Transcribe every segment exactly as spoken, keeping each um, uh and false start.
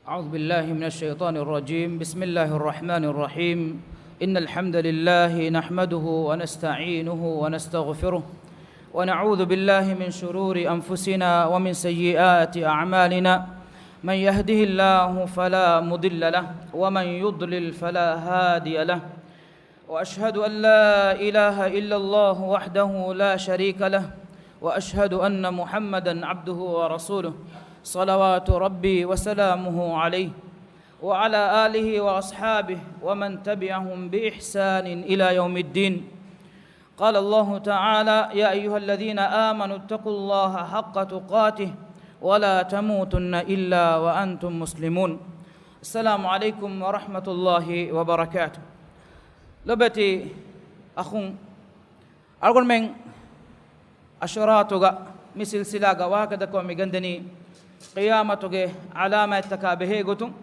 أعوذ بالله من الشيطان الرجيم. بسم الله الرحمن الرحيم. إن الحمد لله نحمده ونستعينه ونستغفره، ونعوذ بالله من شرور أنفسنا ومن سيئات أعمالنا. من يهده الله فلا مضل له، ومن يضلل فلا هادي له. وأشهد أن لا إله إلا الله وحده لا شريك له، وأشهد أن محمدا عبده ورسوله، صلوات ربي وسلامه عليه، وعلى آله وأصحابه ومن تبعهم بإحسان إلى يوم الدين. قال الله تعالى: يا أيها الذين آمنوا اتقوا الله حق تقاته ولا تموتن إلا وأنتم مسلمون. السلام عليكم ورحمة الله وبركاته. ލޮބެތި އަޚުން، އަޅުގަނޑުމެން އަޝުރާތުގަ މި ސިލްސިލާގަ ވާހަކަ ދައްކަމުން މިގެންދަނީ ޤިޔާމަތުގެ ޢަލާމާތްތަކާ ބެހޭ ގޮތުން.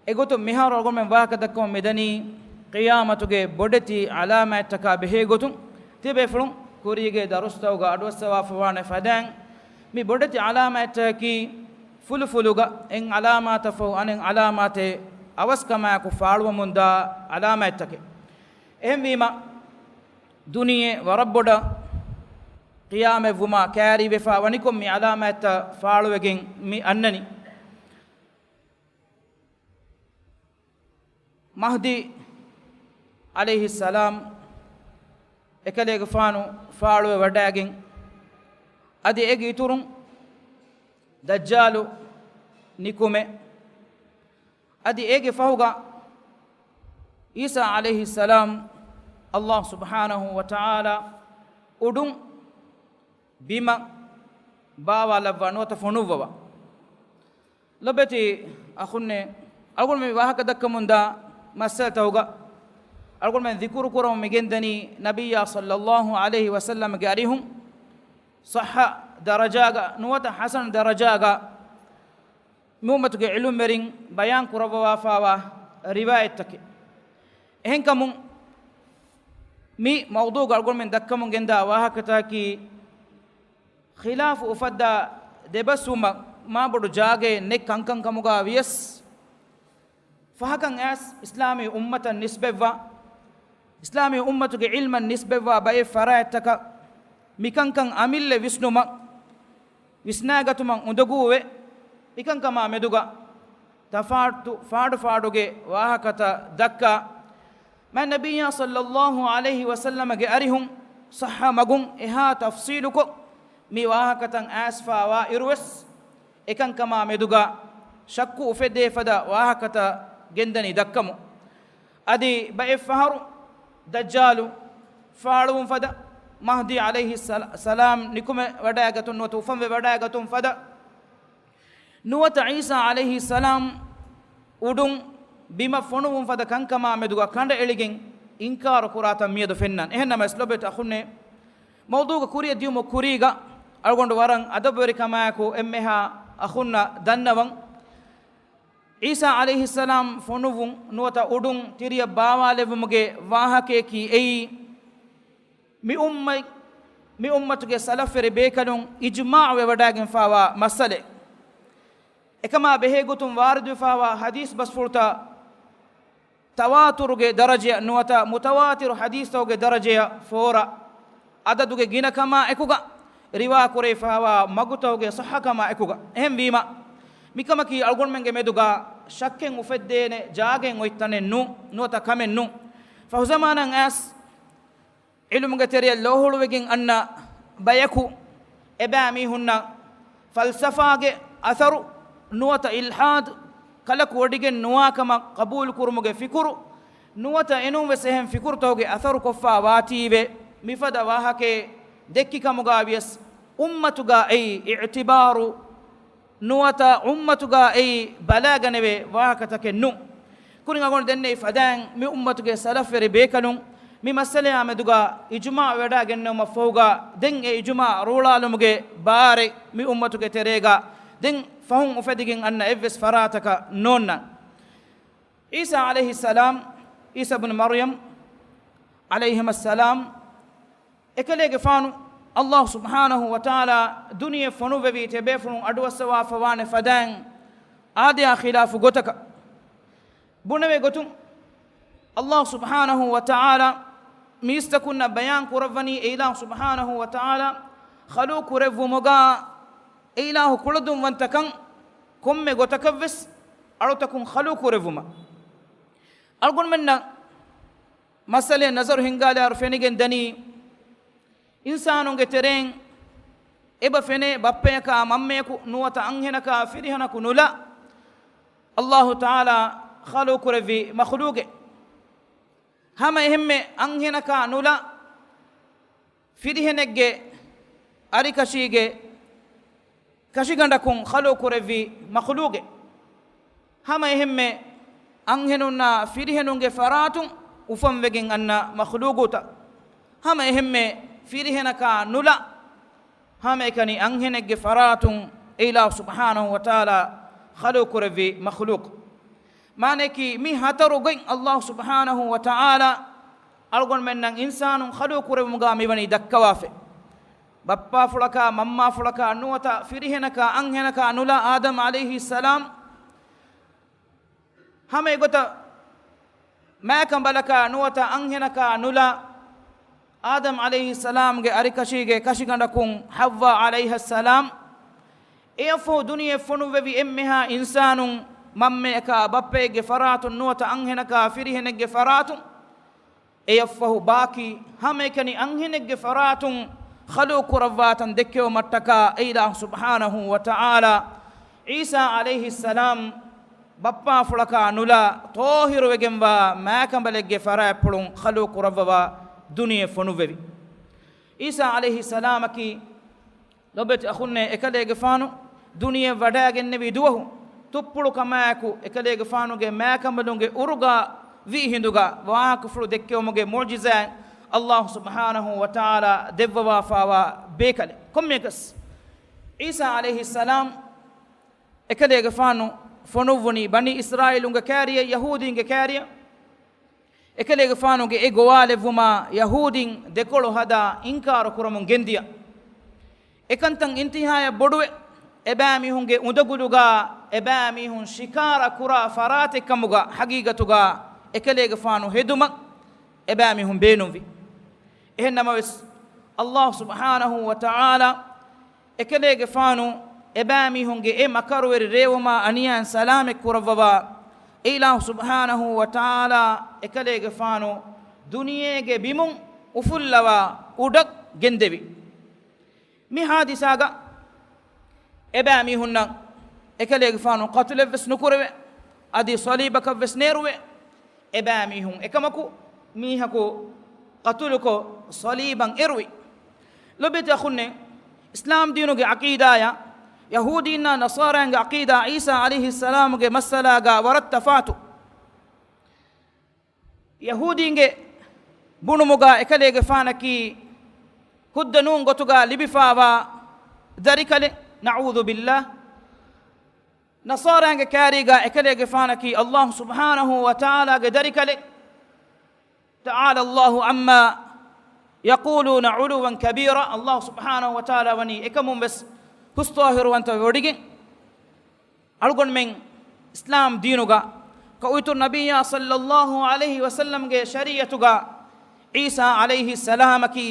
އެގޮތުން މިހާރު އަޅުގަނޑުމެން ވާހަކަ ދައްކަމުން މިދަނީ ޤިޔާމަތުގެ ބޮޑެތި ޢަލާމާތްތަކާ ބެހޭ ގޮތުން. ތިބޭފުޅުން ކުރީގެ ދަރުސްތަކުގަ އަޑުއައްސަވާފަވާނެ ފަދައިން، މި ބޮޑެތި ޢަލާމާތްތަކަކީ ފުލުފުލުގަ އެއް ޢަލާމާތަށްފަހު އަނެއް ޢަލާމާތެއް އަވަސްކަމާއެކު ފާޅުވަމުންދާ ޢަލާމާތްތަކެއް. އެހެންވީމަ، ދުނިޔެ ވަރަށް ބޮޑަށް ޤިޔާމަތްވުމާ ކައިރީވެފަ ވަނިކޮށް މި ޢަލާމާތްތައް ފާޅުވެގެން މި އަންނަނީ. މަހްދީ ޢަލައިހިއްސަލާމް އެކަލޭގެފާނު ފާޅުވެ ވަޑައިގެން، އަދި އޭގެ އިތުރުން ދައްޖާލު ނިކުމެ، އަދި އޭގެ ފަހުގަ ޢީސާ ޢަލައިހިއްސަލާމް ﷲ ސުބްޙާނަހޫ ވަތަޢާލާ އުޑުން ބިމަށް ބާވާލައްވާ ނުވަތަ ފޮނުއްވަވާ. ލޮބެތި އަޚުންނޭ، އަޅުގަނޑު މި ވާހަކަ ދައްކަމުންދާ މައްސަލަތަކުގަ އަޅުގަނޑުމެން ޛިކުރު ކުރަމުން މިގެންދަނީ ނަބިއްޔާ ޞައްލައްލާހު ޢަލައިހި ވަސައްލަމްގެ އަރިހުން ޞައްޙަ ދަރަޖާގަ ނުވަތަ ޙަސަން ދަރަޖާގަ މި އުއްމަތުގެ ޢިލްމުވެރިން ބަޔާން ކުރައްވަވާފާވާ ރިވާޔަތްތަކެއް. އެހެންކަމުން، މި މައުޟޫގަ އަޅުގަނޑުމެން ދައްކަމުން ގެންދާ ވާހަކަތަކަކީ، ޚިލާފު އުފައްދާ ދެބަސްވުމަށް މާބޮޑު ޖާގައެއް ނެތް ކަންކަން ކަމުގަ ވިޔަސް، ފަހަކަށް އައިސް އިސްލާމީ އުއްމަތަށް ނިސްބަތްވާ، އިސްލާމީ އުއްމަތުގެ ޢިލްމަށް ނިސްބަތްވާ ބައެއް ފަރާތްތަކަށް މިކަންކަން އަމިއްލަ ވިސްނުމަށް، ވިސްނާގަތުމަށް އުނދަގޫވެ، މިކަންކަމާ މެދުގަ ތަފާތު ފާޑުފާޑުގެ ވާހަކަތައް ދައްކާ، މާތް ނަބިއްޔާ ޞައްލައްލާހު ޢަލައިހި ވަސައްލަމަގެ އަރިހުން ޞައްޙަ މަގުން އެހާ ތަފްޞީލުކޮށް މި ވާހަކަތައް އައިސްފާވާ އިރުވެސް، އެކަންކަމާ މެދުގަ ޝައްކު އުފެއްދޭ ފަދަ ވާހަކަތައް ގެންދަނީ ދައްކަމުން. އަދި ބައެއް ފަހަރު ދައްޖާލު ފާޅުވުން ފަދަ، މަހްދީ ޢަލައިހިއްސަލާމް ނިކުމެ ވަޑައިގަތުން ނުވަތަ އުފަންވެ ވަޑައިގަތުން ފަދަ، ނުވަތަ ޢީސާ ޢަލައިހިއްސަލާމް އުޑުން ބިމަށް ފޮނުވުން ފަދަ ކަންކަމާ މެދުގަ ކަނޑައެޅިގެން އިންކާރު ކުރާތަން މިއަދު ފެންނާނެ. އެހެންނަމަވެސް ލޮބެތި އަޚުންނޭ، މައުޟޫގަ ކުރިއަށް ދިޔުމުގެ ކުރީގަ އަޅުގަނޑު ވަރަށް އަދަބުވެރިކަމާއެކު އެންމެހާ އަޚުންނަށް ދަންނަވަން. ޢީސާ ޢަލައިހިއްސަލާމް ފޮނުވުން ނުވަތަ އުޑުން ތިރިއަށް ބާވާލެއްވުމުގެ ވާހަކަޔަކީ އެއީ، މި އުއްމަތް، މި އުއްމަތުގެ ސަލަފްވެރި ބޭކަލުން އިޖްމާޢުވެވަޑައިގެންފާވާ މައްސަލައެއް. އެކަމާ ބެހޭގޮތުން ވާރިދުވެފާވާ ޙަދީޘް ބަސްފުޅުތައް ތަވާތުރުގެ ދަރަޖަޔަށް ނުވަތަ މުތަވާތިރު ޙަދީޘްތަކުގެ ދަރަޖަޔަށް ފޯރަ ޢަދަދުގެ ގިނަކަމާ އެކުގަ، ރިވާ ކުރެވިފާވާ މަގުތަކުގެ ޞައްޙަކަމާ އެކުގަ. އެހެންވީމަ، މިކަމަކީ އަޅުގަނޑުމެންގެ މެދުގަ ޝައްކެއް އުފެއްދޭނެ ޖާގައެއް އޮތް ތަނެއް ނޫ، ނުވަތަ ކަމެއް ނޫ. ފަހުޒަމާނަށް އައިސް، ޢިލްމުގެ ތެރެއަށް ލޯހުޅުވެގެން އަންނަ ބަޔަކު އެބައިމީހުންނަށް ފަލްސަފާގެ އަސަރު ނުވަތަ އިލްޙާދު ކަލަކު ވޮޑިގެން ނުވާކަމަށް ޤަބޫލުކުރުމުގެ ފިކުރު ނުވަތަ އެނޫންވެސް އެހެން ފިކުރުތަކުގެ އަސަރު ކޮށްފާ ވާތީވެ، މިފަދަ ވާހަކައެއް ދެއްކި ކަމުގަ ވިޔަސް އުއްމަތުގަ އެއީ އިޢްތިބާރު ނުވަތަ އުއްމަތުގަ އެއީ ބަލާގަނެވޭ ވާހަކަތަކެއް ނޫން. ކުރިން އަޅުގަނޑު ދެންނެވި ފަދައިން މި އުއްމަތުގެ ސަލަފްވެރި ބޭކަލުން މި މައްސަލަޔާ މެދުގަ އިޖުމާޢު ވެވަޑައިގެންނެވުމަށްފަހުގަ ދެން އެ އިޖުމާޢު ރޫޅާލުމުގެ ބާރެއް މި އުއްމަތުގެ ތެރޭގަ ދެން ފަހުން އުފެދިގެން އަންނަ އެއްވެސް ފަރާތަކަށް ނޯންނާނެ. ޢީސާ ޢަލައިހިއްސަލާމް، ޢީސާ ބުނު މަރްޔަމް ޢަލައިހިމައްސަލާމް، އެކަލޭގެފާނު ﷲ ސުބްޙާނަހޫ ވަތަޢާލާ ދުނިޔެ ފޮނުއްވެވީ ތިބޭފުޅުން އަޑުއައްސަވާފަވާނެ ފަދައިން، އާދަޔާ ޚިލާފު ގޮތަކަށް ބުނެވޭ ގޮތުން، ﷲ ސުބްޙާނަހޫ ވަތަޢާލާ މީސްތަކުންނަށް ބަޔާން ކުރައްވަނީ، އެ އިލާހު ސުބްޙާނަހޫ ވަތަޢާލާ ޚަލުޤު ކުރެއްވުމުގަ އެ އިލާހު ކުޅަދުންވަންތަކަން ކޮންމެ ގޮތަކަށްވެސް އަޅުތަކުން ޚަލުޤު ކުރެއްވުމަށް. އަޅުގަނޑުމެންނަށް މައްސަލައަށް ނަޒަރު ހިންގާލާއިރު ފެނިގެން ދަނީ، އިންސާނުންގެ ތެރެއިން އެބަ ފެނޭ ބައްޕަޔަކާ މަންމަޔަކު ނުވަތަ އަންހެނަކާ ފިރިހެނަކު ނުލާ، ﷲ ތަޢާލާ ޚަލުޤު ކުރެއްވި މަޚްލޫޤެއް. ހަމަ އެހެންމެ އަންހެނަކާ ނުލާ، ފިރިހެނެއްގެ އަރިކަށީގެ ކަށިގަނޑަކުން ޚަލުޤު ކުރެއްވި މަޚްލޫޤެއް. ހަމަ އެހެންމެ އަންހެނުންނާ ފިރިހެނުންގެ ފަރާތުން އުފަންވެގެން އަންނަ މަޚްލޫޤުތައް. ހަމަ އެހެންމެ ފިރިހެނަކާ ނުލާ، ހަމައެކަނި އަންހެނެއްގެ ފަރާތުން އެ އިލާހު ސުބްޙާނަހޫ ވަތަޢާލާ ޚަލުޤު ކުރެއްވި މަޚްލޫޤު. މާނަޔަކީ، މި ހަތަރު ގޮތް ﷲ ސުބްޙާނަހޫ ވަތަޢާލާ އަޅުގަނޑުމެންނަށް އިންސާނުން ޚަލުޤު ކުރެއްވުމުގަ މިވަނީ ދައްކަވާފަ. ބައްޕާފުޅަކާ މަންމާފުޅަކާ ނުވަތަ ފިރިހެނަކާ އަންހެނަކާ ނުލާ، އާދަމް ޢަލައިހިއްސަލާމް ހަމަ އެގޮތަށް މާކަނބަލަކާ ނުވަތަ އަންހެނަކާ ނުލާ، އާދަމް ޢަލައިހިއްސަލާމްގެ އަރިކަށީގެ ކަށިގަނޑަކުން ޙައްވާ ޢަލައިހައްސަލާމް އެއަށްފަހު ދުނިޔެ ފޮނުއްވެވި އެންމެހާ އިންސާނުން މަންމަޔަކާ ބައްޕައެއްގެ ފަރާތުން ނުވަތަ އަންހެނަކާ ފިރިހެނެއްގެ ފަރާތުން، އެއަށްފަހު ބާކީ ހަމައެކަނި އަންހެނެއްގެ ފަރާތުން ޚަލުޤު ކުރައްވާތަން ދެއްކެވުމަށްޓަކާ، އެ އިލާހު ސުބްޙާނަހޫ ވަތަޢާލާ ޢީސާ ޢަލައިހިއްސަލާމް ބައްޕާފުޅަކާ ނުލާ، ޠާހިރުވެގެންވާ މާކަނބަލެއްގެ ފަރާތްޕުޅުން ޚަލުޤު ކުރައްވަވާ ދުނިޔެ ފޮނުއްވެވި. ޢީސާ ޢަލައިހިއްސަލާމަކީ ލޮބެތި އަޚުންނޭ، އެކަލޭގެފާނު ދުނިޔެ ވަޑައިގެންނެވި ދުވަހު ތުއްޕުޅު ކަމާއެކު އެކަލޭގެފާނުގެ މާކަނބަލުންގެ އުރުގާ ވީހިނދުގާ ވާހަކަފުޅު ދެއްކެވުމުގެ މުޢުޖިޒާތް ﷲ ސުބްޙާނަހޫ ވަތަޢާލާ ދެއްވަވާފާވާ ބޭކަލެއް. ކޮންމެއަކަސް ޢީސާ ޢަލައިހިއްސަލާމް އެކަލޭގެފާނު ފޮނުއްވުނީ ބަނީ އިސްރާއީލުންގެ ކާރިޔަށް، ޔަހޫދީންގެ ކާރިޔަށް. އެކަލޭގެފާނުގެ އެ ގޮވާލެއްވުމާ ޔަހޫދީން ދެކޮޅު ހަދާ އިންކާރު ކުރަމުން ގެންދިޔަ. އެކަންތައް އިންތިހާޔަށް ބޮޑުވެ، އެބައިމީހުންގެ އުނދަގުލުގާ އެބައިމީހުން ޝިކާރަ ކުރާ ފަރާތެއް ކަމުގަ ހަގީގަތުގާ އެކަލޭގެފާނު ހެދުމަށް އެބައިމީހުން ބޭނުންވި. އެހެން ނަމަވެސް، ﷲ ސުބްޙާނަހޫ ވަތަޢާލާ އެކަލޭގެފާނު އެބައިމީހުންގެ އެ މަކަރުވެރި ރޭވުމާ އަނިޔާއިން ސަލާމަތް ކުރައްވަވާ، އެ އިލާހު ސުބްޙާނަހޫ ވަތަޢާލާ އެކަލޭގެފާނު ދުނިޔޭގެ ބިމުން އުފުއްލަވާ އުޑަށް ގެންދެވި. މި ހާދިސާގަ އެބައިމީހުންނަށް އެކަލޭގެފާނު ޤަތުލެއްވެސް ނުކުރެވޭ، އަދި ޞަލީބަކަށްވެސް ނޭރުވޭ. އެބައިމީހުން އެކަމަކު މީހަކު ޤަތުލުކޮށް ޞަލީބަށް އެރުވި. ލޮބެތި އަޚުންނޭ، އިސްލާމް ދީނުގެ ޢަޤީދާޔާ ޔަހޫދީންނާ ނަޞާރާއިންގެ ޢަޤީދާ ޢީސާ ޢަލައިހިއްސަލާމުގެ މައްސަލާގާ ވަރަށް ތަފާތު. ޔަހޫދީންގެ ބުނުމުގާ އެކަލޭގެފާނަކީ ހުއްދަ ނޫން ގޮތުގާ ލިބިފާވާ ދަރިކަލެއް، ނަޢޫޛު ބިﷲ. ނަޞާރާއިންގެ ކާރީގާ އެކަލޭގެފާނަކީ ﷲ ސުބްޙާނަހޫ ވަތަޢާލާގެ ދަރިކަލެއް. تَعَالَى اللَّهُ عَمَّا يَقُولُونَ عُلُوًّا كَبِيرًا. ﷲ ސުބްޙާނަހޫ ވަތަޢާލާ ވަނީ އެކަމުން ވެސް ހުސްޠާހިރުވަންތަވެވޮޑިގެން. އަޅުގަނޑުމެން އިސްލާމް ދީނުގަ ކައުއިތުރު ނަބިއްޔާ ޞައްލައްލާހު ޢަލައިހި ވަސައްލަމްގެ ޝަރީޢަތުގަ ޢީސާ ޢަލައިހިއްސަލާމަކީ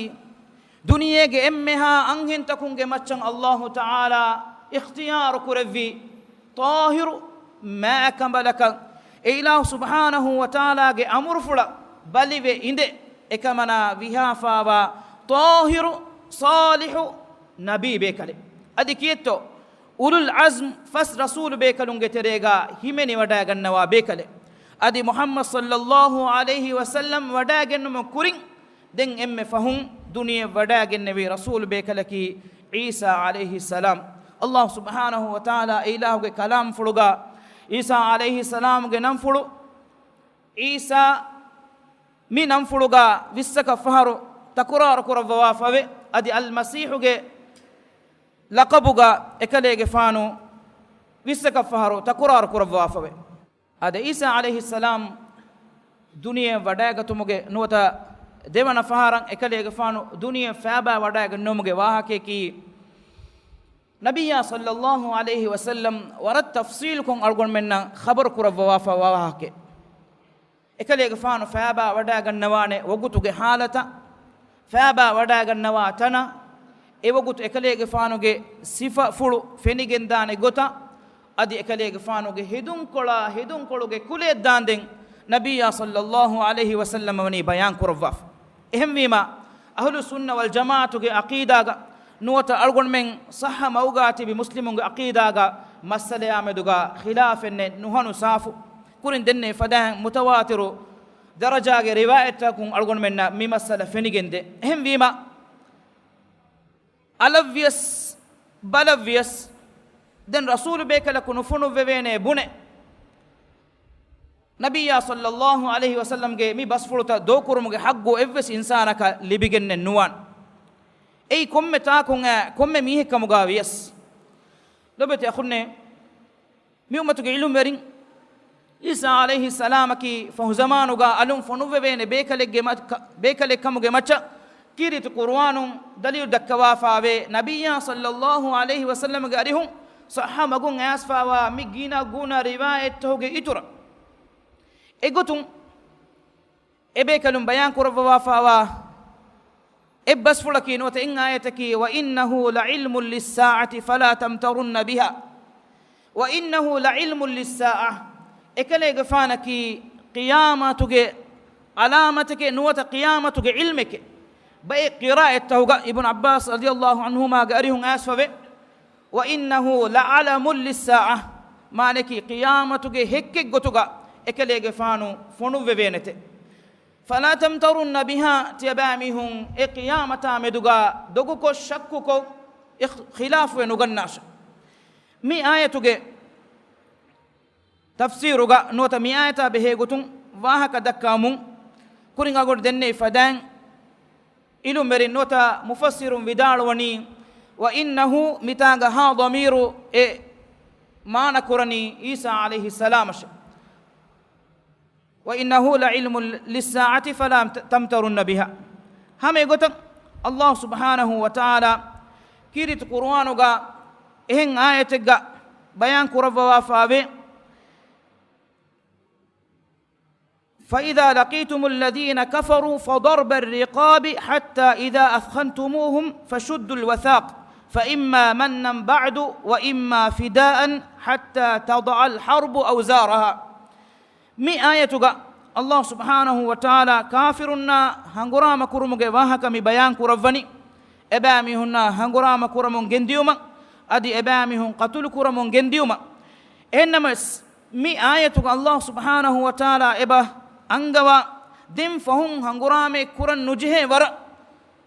ދުނިޔޭގެ އެންމެހާ އަންހެންތަކުންގެ މައްޗަށް ﷲ ތަޢާލާ އިޚްތިޔާރު ކުރެއްވި ޠާހިރު މާކަނބަލަކަށް، އެ އިލާހު ސުބްޙާނަހޫ ވަތަޢާލާގެ އަމުރުފުޅަށް ބަލިވެ އިނދެ އެކަމަނާ ވިހާފާވާ ޠާހިރު ޞާލިޙު ނަބީ ބޭކަލެއް. އަދި ކިއެއްތޯ، އުލުލް ޢަޒްމް ފަސް ރަސޫލު ބޭކަލުންގެ ތެރޭގާ ހިމެނިވަޑައިގަންނަވާ ބޭކަލެއް. އަދި މުޙައްމަދު ޞައްލައްލާހު ޢަލައިހި ވަސައްލަމް ވަޑައިގެންނުމުން ކުރިން ދެން އެންމެ ފަހުން ދުނިޔެ ވަޑައިގެންނެވި ރަސޫލު ބޭކަލަކީ ޢީސާ ޢަލައިހިއްސަލާމް. ﷲ ސުބްޙާނަހޫ ވަތަޢާލާ އެ އިލާހުގެ ކަލާމްފުޅުގާ ޢީސާ ޢަލައިހިއްސަލާމްގެ ނަންފުޅު ޢީސާ މި ނަންފުޅުގާ ވިއްސަކަށް ފަހަރު ތަކުރާރު ކުރައްވަވާފަވޭ. އަދި އަލްމަސީޙުގެ ލަޤަބުގާ އެކަލޭގެފާނު ވިއްސަކަށް ފަހަރު ތަކުރާރު ކުރައްވާފަވޭ. އާދެ، ޢީސާ ޢަލައިހިއްސަލާމް ދުނިޔެ ވަޑައިގަތުމުގެ ނުވަތަ ދެވަނަ ފަހަރަށް އެކަލޭގެފާނު ދުނިޔެ ފައިބާ ވަޑައިގެންނެވުމުގެ ވާހަކަޔަކީ، ނަބިއްޔާ ޞައްލައްލާހު ޢަލައިހި ވަސައްލަމް ވަރަށް ތަފްޞީލުކޮށް އަޅުގަނޑުމެންނަށް ޚަބަރު ކުރައްވަވާފަ ވާ ވާހަކައެއް. އެކަލޭގެފާނު ފައިބާ ވަޑައިގަންނަވާނެ ވަގުތުގެ ޙާލަތަށް، ފައިބާ ވަޑައިގަންނަވާ ތަނަށް، އެވަގުތު އެކަލޭގެފާނުގެ ސިފަފުޅު ފެނިގެންދާނެ ގޮތަށް، އަދި އެކަލޭގެފާނުގެ ހެދުންކޮޅާ ހެދުންކޮޅުގެ ކުލައަށް ދާންދެން ނަބިއްޔާ ޞައްލައްލާހު ޢަލައިހި ވަސައްލަމަ ވަނީ ބަޔާން ކުރައްވާފަ. އެހެންވީމާ، އަހުލުއްސުންނަ ވަލްޖަމާޢަތުގެ ޢަޤީދާގަ ނުވަތަ އަޅުގަނޑުމެން ޞައްޙަ މަގުގާ ތިބި މުސްލިމުންގެ ޢަޤީދާގަ މައްސަލަޔާ މެދުގަ ޚިލާފެއް ނެތް، ނުހަނު ސާފު. ކުރިން ދެންނެވި ފަދައިން މުތަވާތިރު ދަރަޖާގެ ރިވާޔަތްތަކުން އަޅުގަނޑުމެންނަށް މި މައްސަލަ ފެނިގެންދޭ. އެހެންވީމާ، އަލަށްވިޔަސް، ބަލަށްވިޔަސް، ދެން ރަސޫލު ބޭކަލަކު ނުފޮނުއްވެވޭނޭ ބުނެ، ނަބިއްޔާ ޞައްލައްލާހު ޢަލައިހި ވަސައްލަމްގެ މި ބަސްފުޅުތައް ދޯކުރުމުގެ ޙައްޤު އެއްވެސް އިންސާނަކަށް ލިބިގެންނެއް ނުވާނެ. އެއީ ކޮންމެ ތާކުން އައި ކޮންމެ މީހެއްކަމުގާ ވިޔަސް. ލޮބެތި އަޚުންނޭ، މި އުއްމަތުގެ ޢިލްމުވެރިން ޢީސާ ޢަލައިހިއްސަލާމަކީ ފަހުޒަމާނުގާ އަލުން ފޮނުއްވެވޭނެ ބޭކަލެއްގެ މަ-، ކަ-، ބޭކަލެއްކަމުގެ މައްޗަށް ކީރިތި ޤުރުއާނުން ދަލީލު ދައްކަވާފާވޭ، ނަބިއްޔާ ޞައްލައްލާހު ޢަލައިހި ވަސައްލަމްގެ އަރިހުން ޞައްޙަ މަގުން އައިސްފާވާ މި ގިނަ ގުނަ ރިވާޔަތްތަކުގެ އިތުރަށް. އެގޮތުން އެބޭކަލުން ބަޔާން ކުރައްވަވާފާވާ އެއްބަސްފުޅަކީ ނުވަތަ އެއް އާޔަތަކީ، وَإِنَّهُ لَعِلْمٌ لِلسَّاعَةِ فَلَا تَمْتَرُنَّ بِهَا، وَإِنَّهُ لَعِلْمٌ لِلسَّاعَةِ، އެކަލޭގެފާނަކީ ޤިޔާމަތުގެ ޢަލާމަތެކޭ ނުވަތަ ޤިޔާމަތުގެ ޢިލްމެކޭ. ބައެއް ޤިރާއަތްތަކުގަ އިބްނު ޢައްބާސް ރަޟިޔައްލާހު ޢަންހުމާގެ އަރިހުން އައިސްފަވޭ، وَإِنَّهُ لَعَلَمٌ لِلسَّاعَةِ، މާނައަކީ ޤިޔާމަތުގެ ހެއްކެއް ގޮތުގަ އެކަލޭގެފާނު ފޮނުއްވެވޭނެތެ. فَلَا تَمْتَرُنَّ بِهَا، ތިޔަބައިމީހުން އެ ޤިޔާމަތާ މެދުގަ ދޮގުކޮށް، ޝައްކުކޮށް، އިޚް-، ޚިލާފުވެ ނުގަންނާށެ. މި އާޔަތުގެ ތަފްސީރުގަ ނުވަތަ މި އާޔަތާ ބެހޭ ގޮތުން ވާހަކަ ދައްކަވަމުން ކުރިން އަޅުގަނޑު ދެންނެވި ފަދައިން ޢިލްމުވެރިން ނުވަތަ މުފައްސިރުން ވިދާޅުވަނީ، وَإِنَّهُ، މިތާގަ ހާ ޟަމީރު އެ މާނަ ކުރަނީ ޢީސާ ޢަލައިހިއްސަލާމަށެ. وَإِنَّهُ لَعِلْمٌ لِلسَّاعَةِ فَلَا تَمْتَرُنَّ بِهَا. ހަމަ އެގޮތަށް ﷲ ސުބްޙާނަހޫ ވަތަޢާލާ ކީރިތި ޤުރުއާނުގަ އެހެން އާޔަތެއްގަ ބަޔާން ކުރައްވަވާފާވޭ، فَإِذَا لَقِيتُمُ الَّذِينَ كَفَرُوا فَضَرْبَ الرِّقَابِ حَتَّى إِذَا أَثْخَنْتُمُوهُمْ فَشُدُّوا الْوَثَاقَ فَإِمَّا مَنًّا بَعْدُ وَإِمَّا فِدَاءً حَتَّى تَضَعَ الْحَرْبُ أَوْزَارَهَا. މި އާޔަތުގަ ﷲ ސުބްޙާނަހޫ ވަތަޢާލާ ކާފިރުންނާ ހަނގުރާމަ ކުރުމުގެ ވާހަކަ މި ބަޔާން ކުރައްވަނީ، އެބައިމީހުންނާ ހަނގުރާމަ ކުރަމުން ގެންދިޔުމަށް، އަދި އެބައިމީހުން ޤަތުލު ކުރަމުން ގެންދިޔުމަށް. އެހެންނަމަވެސް، މި އާޔަތުގަ ﷲ ސުބްޙާނަހޫ ވަތަޢާލާ އެބަ އަންގަވާ، ދެން ފަހުން ހަނގުރާމައެއް ކުރަން ނުޖެހޭ ވަރަށް،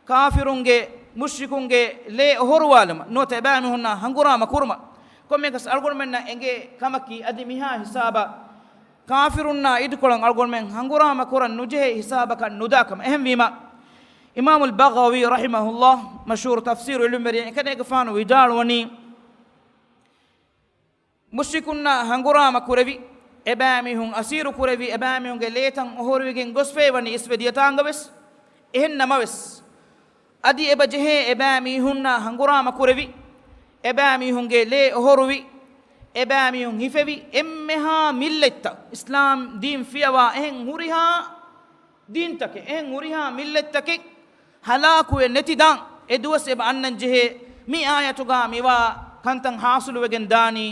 ކާފިރުންގެ، މުޝްރިކުންގެ ލޭ އޮހޮރުވާލުމަށް ނުވަތަ އެބައިމީހުންނާ ހަނގުރާމަ ކުރުމަށް. ކޮންމެއަކަސް އަޅުގަނޑުމެންނަށް އެނގޭ ކަމަކީ، އަދި މިހާ ހިސާބަށް ކާފިރުންނާ އިދިކޮޅަށް އަޅުގަނޑުމެން ހަނގުރާމަ ކުރަން ނުޖެހޭ ހިސާބަކަށް ނުދާ ކަމަށް. އެހެންވީމާ، އިމާމުލް ބަޣަވީ ރަޙިމަހުﷲ، މަޝްހޫރު ތަފްސީރު ޢިލްމުވެރިން، އެކަލޭގެފާނު ވިދާޅުވަނީ، މުޝްރިކުންނާ ހަނގުރާމަ ކުރެވި، އެބައިމީހުން އަސީރު ކުރެވި، އެބައިމީހުންގެ ލޭތައް އޮހޮރުވިގެން ގޮސްފައިވަނީ އިސްވެ ދިޔަ ތާނގަވެސް. އެހެން ނަމަވެސް، އަދި އެބަ ޖެހޭ އެބައިމީހުންނާ ހަނގުރާމަ ކުރެވި، އެބައިމީހުންގެ ލޭ އޮހޮރުވި، އެބައިމީހުން ހިފެވި، އެންމެހާ މިއްލަތްތައް، އިސްލާމް ދީން ފިޔަވާ އެހެން ހުރިހާ ދީންތަކެއް، އެހެން ހުރިހާ މިއްލަތްތަކެއް ހަލާކުވެ ނެތިދާން އެ ދުވަސް އެބަ އަންނަން ޖެހޭ. މި އާޔަތުގާ މިވާ ކަންތައް ހާސިލުވެގެން ދާނީ،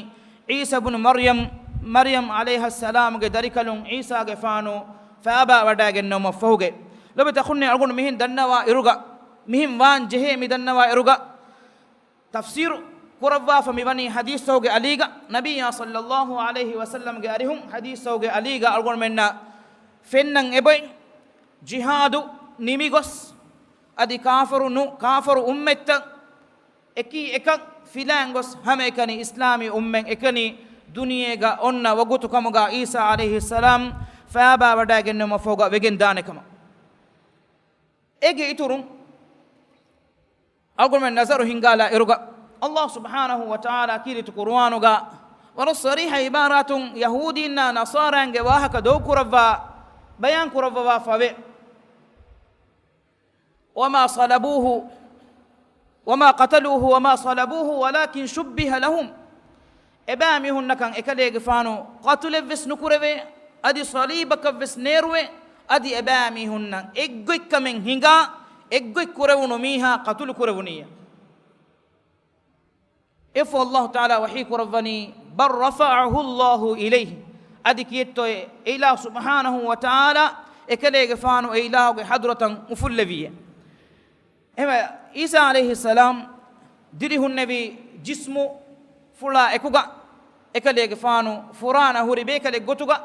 ޢީސާ ބުނު މަރްޔަމް، މަރްޔަމް ޢަލައިހައްސަލާމުގެ ދަރިކަލުން ޢީސާގެފާނު ފައިބާ ވަޑައިގެންނެވުމަށްފަހުގައި. ލޮބުވެތި އަޚުންނޭ، އަޅުގަނޑު މިހެން ދަންނަވާ އިރުގަ، މިހެން ވާން ޖެހޭ މި ދަންނަވާ އިރުގަ، ތަފްސީރު ކުރައްވާފަ މިވަނީ ޙަދީޘްތަކުގެ އަލީގަ، ނަބިއްޔާ ޞައްލައްލާހު ޢަލައިހި ވަސައްލަމްގެ އަރިހުން ޙަދީޘްތަކުގެ އަލީގަ އަޅުގަނޑުމެންނަށް ފެންނަން އެބައި، ޖިހާދު ނިމިގޮސް، އަދި ކާފަރު ނު-، ކާފަރު އުއްމަތްތައް އެކީ އެކަން ފިލާން ގޮސް، ހަމައެކަނި އިސްލާމީ އުއްމަތް އެކަނި ދުނިޔޭގަ އޮންނަ ވަގުތު ކަމުގަ ޢީސާ ޢަލައިހިއްސަލާމް ފައިބާ ވަޑައިގެންނެވުމަށްފަހުގަ ވެގެން ދާނެ ކަމަށް. އޭގެ އިތުރުން އަޅުގަނޑުމެން ނަޒަރު ހިންގާލާ އިރުގަ، ﷲ ސުބްޙާނަހޫ ވަތަޢާލާ ކީރިތި ޤުރުއާނުގަ ވަރަށް ޞަރީޙަ ޢިބާރާތުން ޔަހޫދީންނާ ނަޞާރާއިންގެ ވާހަކަ ދޮގުކުރައްވާ ބަޔާން ކުރައްވަވާފަވޭ. وَمَا صَلَبُوهُ، وما قتلوه وما صلبوه ولكن شبه لهم. އެބައިމީހުންނަކަށް އެކަލޭގެފާނު ޤަތުލެއްވެސް ނުކުރެވޭ، އަދި ޞަލީބަކަށްވެސް ނޭރުވޭ، އަދި އެބައިމީހުންނަށް އެއްގޮތްކަމެއް ހިނގާ، އެއްގޮތް ކުރެވުނު މީހާ ޤަތުލު ކުރެވުނީއޭ. އެއަށްފަހު ﷲ ތަޢާލާ ވަޙީ ކުރައްވަނީ، بل رفعه الله إليه. އަދި ކިއެއްތޯއޭ، އެއިލާހު ސުބްޙާނަހޫ ވަތަޢާލާ އެކަލޭގެފާނު އެއިލާހުގެ ޙަޟްރަތަށް އުފުއްލެވިއޭ. އެހެންވެ، ޢީސާ ޢަލައިހިއްސަލާމް ދިރިހުންނެވި ޖިސްމުފުޅާ އެކުގަ އެކަލޭގެފާނު ފުރާނަ ހުރި ބޭކަލެއް ގޮތުގަ